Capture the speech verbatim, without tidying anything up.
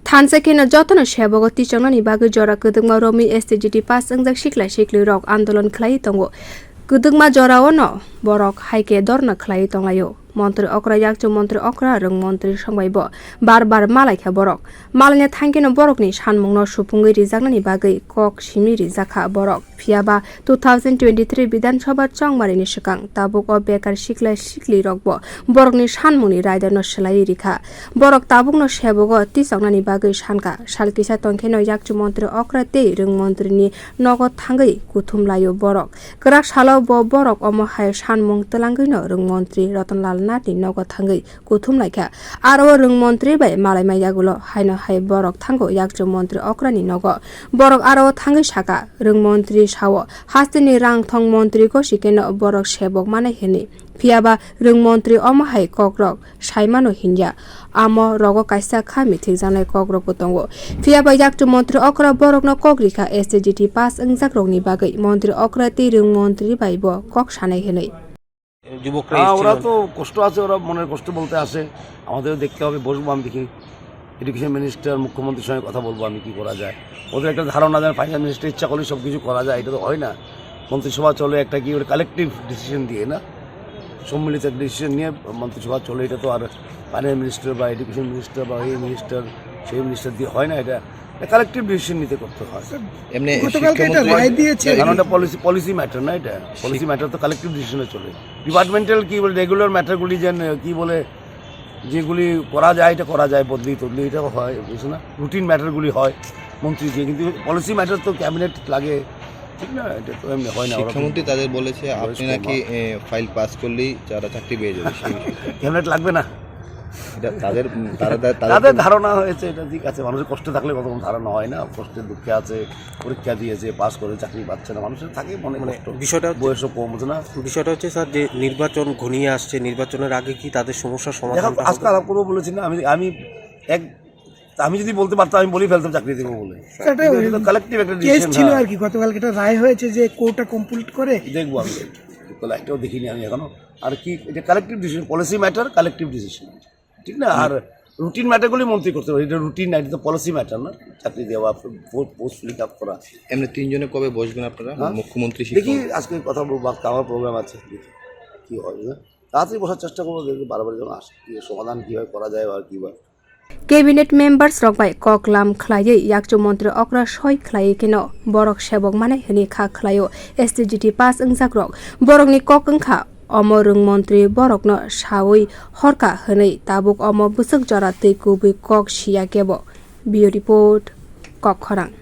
Thansa kheno jotono sebogo tichongnani bagwi jora kwdwkma romwi S T G T pass wngjak sikla siklirok andolon khlaiwi tongo. Kwdwkma jorao no borok hai khe dorna khlaiwi tonglaio. Montri okra yakchu montri okra rwng montri songbai bo bar bar malaikha borok. Malaina thangkheno borokni sanmungno supungwi rijaknani bagwi kok simi rijakha borok. Phiyaba two thousand twenty-three Bidhan Sabha chongmarini swkang tabuk o bekar sikla siklirokbo borokni sanmungni raidano swlaiwi rikha. Borok tabukno sebogo tisoknani bagwi sankha. Sal kisa tongkheno yakchu montri okra tei rwng montrini nogo thangwi kuthum laio borok. Kwrak salo bo borok omo hai sanmung twlangwino rwng montri Ratan Lal Nathni nogo thangwi kuthum laikha. Aro o rwng montri bai malaima yagulo haino hai borok thango yakchu montri okrani nogo. Borok aro o thangwi saka, rwng montri sao, hasteni rang thong montri gosikeno borok sebok manai hwnwi. Phiyaba rwng montri omo hai kokrok saimano hinya. Amo rogo kaisa kha mithikjaknai kokrokbo tongo. Phiyaba yakchu montri okra borokno kok rikha S T G T pass wngjakrokni bagwi montri okra tei rwng montri bai bo kok sanai hwnwi. যুবকরা হ্যাঁ, এসছে ওরা তো কষ্ট আছে, ওরা মনের কষ্ট বলতে আসে। আমাদেরও দেখতে হবে, বসবো আমি, দেখি এডুকেশন মিনিস্টার, মুখ্যমন্ত্রীর সঙ্গে কথা বলবো আমি, কি করা যায়। ওদের একটা ধারণা দেন, ফাইন্যান্স মিনিস্টার ইচ্ছা করলে সব কিছু করা যায়, এটা তো হয় না। মন্ত্রিসভা চলে একটা কি ওর কালেকটিভ ডিসিশন দিয়ে না, সম্মিলিত একটা ডিসিশন নিয়ে মন্ত্রিসভা চলে। এটা তো আর ফাইন্যান্স মিনিস্টার বা এডুকেশন মিনিস্টার বা এই মিনিস্টার, সেই মিনিস্টার দিয়ে হয় না, এটা কালেকটিভ ডিসিশন নিতে করতে হয়। এমনি গতকালকে একটা শিক্ষামন্ত্রী রায় দিয়েছে। কারণ এটা পলিসি, পলিসি ম্যাটার না, এটা পলিসি ম্যাটার তো কালেকটিভ ডিসিশনে চলে। ডিপার্টমেন্টাল কি বলে, রেগুলার ম্যাটারগুলি যেন কি বলে, যেগুলি করা যায়, এটা করা যায়, বদলি তদলি, এটা হয়, বুঝছো না? রুটিন ম্যাটারগুলি হয় মন্ত্রী দিয়ে, কিন্তু পলিসি ম্যাটার তো ক্যাবিনেট লাগে, ঠিক না? এটা তো এমনি হয় না। ওরা তো শিক্ষামন্ত্রী তাদের বলেছে, আপনি বয়স্ক নাকি, মা। এ, ফাইল পাস করলেই যারা চাকরি পেয়ে যাবে, সেই বিষয়ে। ক্যাবিনেট লাগবে না। এটা তাদের, উম, তারা, তারা, তারা তাদের তো ধারণা হয়েছে, এটা ঠিক আছে, মানুষের কষ্টে থাকলে কত রকম ধারণা হয় না, কষ্টে দুঃখে আছে, পরীক্ষা দিয়েছে, পাস করে চাকরি পাচ্ছে না, মানুষের থাকে মনে মানে কষ্ট। বিষয়টা হচ্ছে বয়সও কম, বুঝো না? বিষয়টা হচ্ছে, স্যার, যে নির্বাচন ঘনিয়ে আসছে, নির্বাচনের আগে কি তাদের সমস্যার দেখো, সমাধানটা আজকে হবে? আলাপ করবো বলেছি না, আমি, আমি এক, আমি যদি বলতে পারতাম, আমি বলেই ফেলতাম চাকরি দেবো বলে। স্যার, এটা কিন্তু এটা তো কালেকটিভ একটা কেস ডিসিশন, ছিল হ্যাঁ। আর কি, গতকালকে একটা রায় হয়েছে যে কোর্টটা কমপ্লিট করে। দেখবো আমি, লাইটটাও দেখিনি আমি এখনো। আর কি, এটা collective decision, policy matter, collective decision, ঠিক না? আর রুটিন ম্যাটারগুলি মন্ত্রী করতে পারে, এটা রুটিন না, এটা তো পলিসি ম্যাটার না, চাকরি দেওয়া, পো-, পোস্ট ফিল আপ করা। এমনি তিনজনে কবে বসবেন আপনারা? হ্যাঁ? মুখ্যমন্ত্রী, দেখি, শিক্ষামন্ত্রী? আজকে কথা বলবো, আজকে আমার প্রোগ্রাম আছে, দেখি কি হয়, হ্যাঁ? তাড়াতাড়ি বসার চেষ্টা করবো, দেখি বারবার যেন আসে, কি সমাধান কিভাবে করা যায় আর কিভাবে। Cabinet members rok bai kok lam khlaiwi yakchu montri okra soi khlaiwi kheno borok sebok manai hwnwi kha khlaio S T G T pass wngjak rok. Borokni kok wngkha omo rwng montri borokno sawi horkha hwnwi, tabuk omo bwswk jora twi kubui kok siya kebo. Bureau Report, Kokkhorang.